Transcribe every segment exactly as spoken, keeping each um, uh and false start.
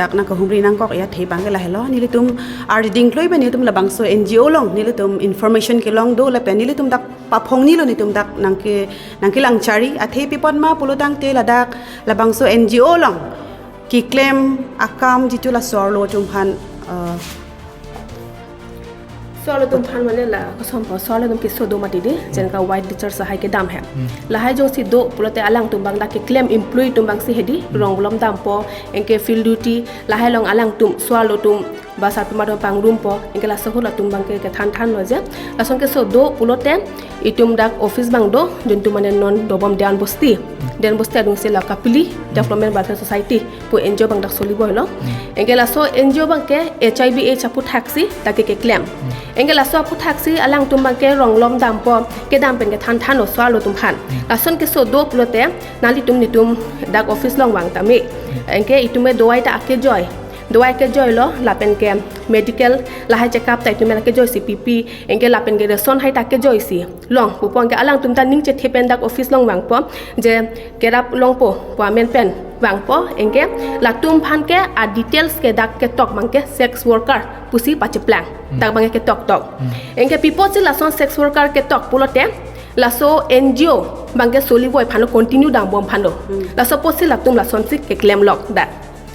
Dak nangkahumri nangkok ya the abangke lahelo. Nelitum ardi dingkloi pen nelitum labangso N G O along nelitum information kelong do lapen nelitum dak paphongnilo, nelitum dak nangke nangkelangchari. Athe pi apot ma pulotangte ladak labangso N G O along keklem akam jitu la so-arlo atum aphan, eh, so-arlo atum aphan mane la kosom po, so-arlo atum keso do mati di, jenka white discharge lahai kedam he. Hmm. Lahai jongsi do pulote alangtum abang dak keklem employee atum abangsi hedi, rong malom dampo, anke field duty, lahai along alangtum, so-arlo atum, ba sarpimar atum pangrumpo, anke laso ahut latum abangke kethan thanlo je. Lason keso do pulote, itum dak office abang do, juntu mane non dobom Diyan Bosti. Diyan Bosti adungsi la Kapili Development Welfare Society pu N G O abang dak soli boilo. Hmm. Anke laso N G O abangke H I V H aphuthaksi dak keklem. Hmm. Anke laso aphuthaksi alangtum abangke rong malom dampo, kedam pen kethan thanlo so-arlo atum aphan. Hmm. Lason keso do pulote nanglitum netum dak office along vang tame. Hmm. Anke itum me dawai ta akejoy. Dawai kejoilo lapen ke medical lahai check up ta itum me la kejoisi pipi. Anke lapen ke ration hai ta kejoisi long pupo, anke alangtum ta ning chethe pen dak office along vangpo, je kerap longpo pu amen pen vangpo, anke latum aphan ke a details ke dak ketok abangke sex worker pusi pacheplang. Hmm. Dak abangke ketok tok. Hmm. Anke pi apotsi lason sex worker ketok pulote, laso N G O abangke soli boi aphanlo, continue dambom aphanlo. Hmm. Laso apotsi latum lasonsi keklem lok dak.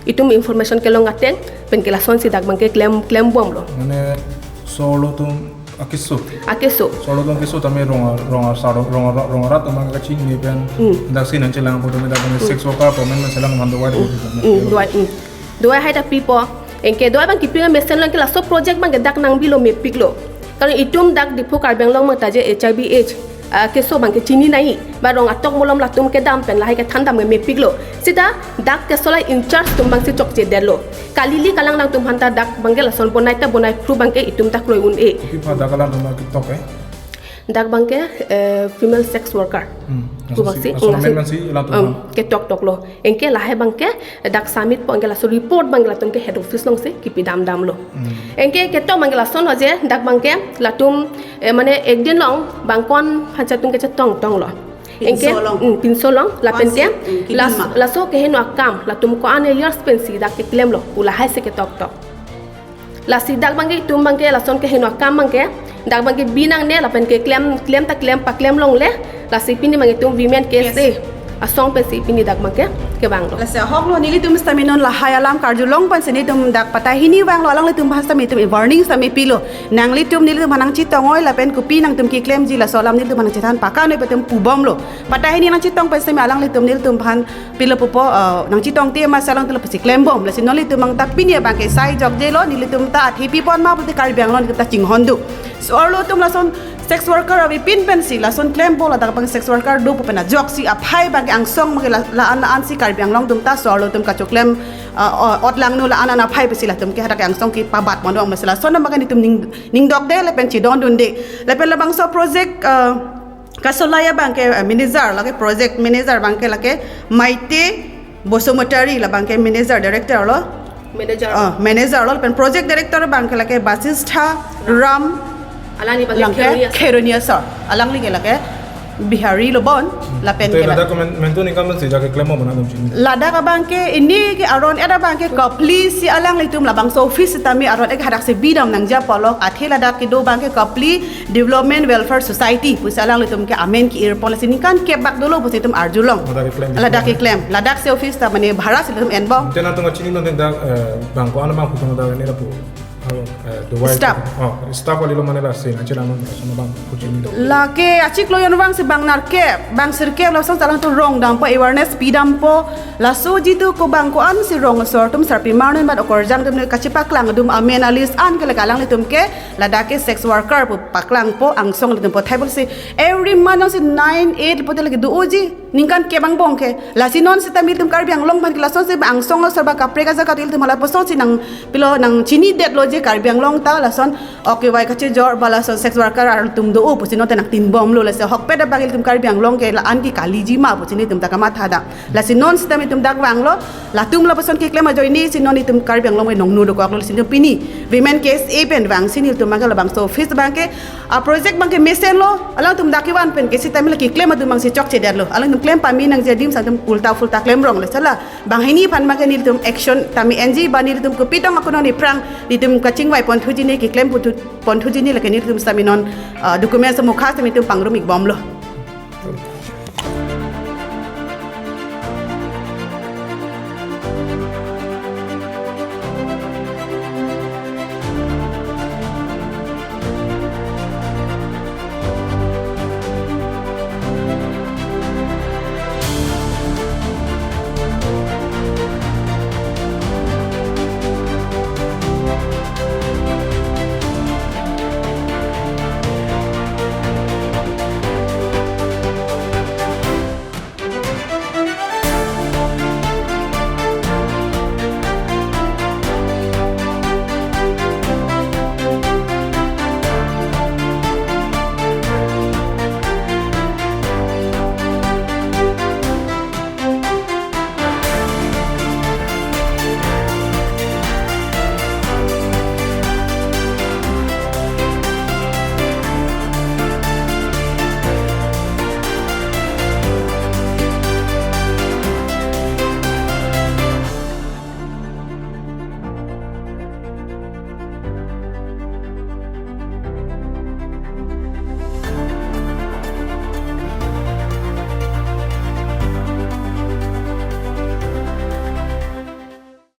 Itum information kelong ateng pen ke lasonsi dak abangke klem, klembomlo. Mane so-arlo atum akeso. Akeso. So-arlo atum akeso tame rong, rong asar, rong, rong, rong arat atum abang kachini pen. Hmm. Daksi nangchelang pu tame dak abang, hmm, sex worker pu amen nangchelang mando wai. Hmm. Hmm. Dawai, hmm. Dawai hai ta pipo. Anke dawai abang kepi amesenlo, anke laso project abangke dak nangbilo mepiklo. Karena itum dak Diphu Karbi Anglong abang ta je H I V H, ah, keso abangke chini nai, ba rong atok malom latum kedam pen lahai kethan dam ke mepiklo. Sita dak keso la in charge atum abangsi chokchedetlo. Kali ili kalang nangtum aphan ta dak abangke lason bonai ta bonai phru abangke itum ta kroi un-e. Kopi aphan dak alangtum abang ketok, eh? Dak abangke, eh, female sex worker. Hmm. Pu abangsi, lason, lason, hmm, men si alangtum, hmm, aphan ketok toklo. Anke lahai abangke dak submit po, anke laso report abangke latum ke head office alongsi kepi dam damlo. Hmm. Anke ketok abangke lasonlo je, dak abangke latum, eh, mane ekdin along bang ko-an aphan atum kechetong tonglo. Anke, pinso along. Hmm, pinso along, lapen ke, ko-ansi, hmm, kebi las-, ma? Laso keheno akam, latum ko-an a-years pensi dak keklemlo pu lahai si ketok tok. Lasi dak abangke itum abangke lason keheno akam abangke, dak abangke bi nangne lapen ke klem, klem ta klem, paklem longle, lasi pini abangke itum Women K S A, yes, asong pensi pini dak abangke kevanglo. Lasi ahoklo, nelitum sitame non lahai alam karjulong pensi nelitum dak patta hini vanglo, alanglitum aphan sitame itum warning sitame pilo. Nanglitum nelitum aphan nangchetong oi lapen kopi nangtum keklemji laso alam nelitum aphan nangchethan pakan oi pu itum pubomlo. Patta hini nangchetong pensi sitame alanglitum nelitum aphan pilo pupo, eh, nangchetongte ma si alangtum lapusi klembom. Lasi non nelitum abang ta pini abangke sai jokjelo, nelitum ta athe pi apot ma pulote Karbi Anglong nelitum ta chinghon do. So-arlo atum lason sex worker avepin pensi lason klempo, ladak abang sex worker do pu pen ajoksi aphai abangke angsong abangke la, la-an la-ansi Karbi Anglong atum ta so-arlo atum kachoklem, eh, o-, ot langno la-an an aphai pensi latum ke hadak angsong kepabat mondo, masi lason abangke nelitum ning, ningdokde lapen chedondunde. Lapen labangso project, eh, kasolai abangke, eh, manager, lake project manager abangke lake Maite Basumatary, labangke manager director lo. Manager. Ah, manager lo, lapen project director abangke lake Basistha Ram. Alangli abangke, alangke Kheroni asor. Kheroni asor. Alangli ke lake Bihari lo bon, lapen te ke ladak men-, mentu ningkan si dak keklem abang nangchini. Ladak abangke, pini ke aron-et abangke Kapili si alanglitum labangso office sitame aron-et hadaksi bidam nangji apotlo, athe ladak kedo abangke Kapili Development Welfare Society pusi alanglitum ke amen ke-irpon, lasi ningkan kep bak dolo pusi itum arjulong. Ladak keklem. Ladak keklem. Ladak si office ta mane bhara si itum enbom. Te nangtum kachini non dak, eh, bang ko-an abang putung dak ne lapu. Alo, eh, dawai. Staff. Oh, staff kali lo mane lasi nangchelang non, lason abang kachini. Lake achiklo jon vangsi bang nerkep, bang sirkep lason alangtum rong dampo, awareness pi dampo. Laso jitu ko bang ko-ansi rong asor atum, sarpimar non bat okorjang atum ne kachepaklang atum amen a-list an ke lake alanglitum ke ladak ke sex worker pu paklangpo, angsong atum pathai pusi every month si nine eight pulote lake do-oji, ningkan kep angbong ke. Lasi non sitame ilitum Karbi Anglong aphan ke lasonsi ba angsong asor ba kaprek ajaga atum hala pusonsi nangpilo nangchinidetlo je Karbi Anglong ta lason ok kevai kachejor ba lason sex worker atum do-o pusi non ta nangtinbomlo, lasi ahokpet abang ilitum Karbi Anglong ke la-an ke kaliji ma pusi nelitum ta kamatha dak. Lasi non sitame itum dak vanglo, latum lapuson keklem ajoine si non itum Karbi Anglong ke nongnu dokoklo, lasi itum pini Women K S A pen vangsi nelitum abangke labangso office abangke, ah, project abangke mesenlo, alangtum dak kevan pen ke sitame la keklem atum abangsi chokchedetlo, alangtum keklem pame nangji adim sangtum ulta phulta klem rong le sala. Banghini aphan make nelitum action tame enji ba nelitum kopitong akono ni prang nelitum kachingvai ponthuji ne keklem ponthu ponthuji ne lake nelitum sami non uh, document samukha sami tum pangrum ikbomlo.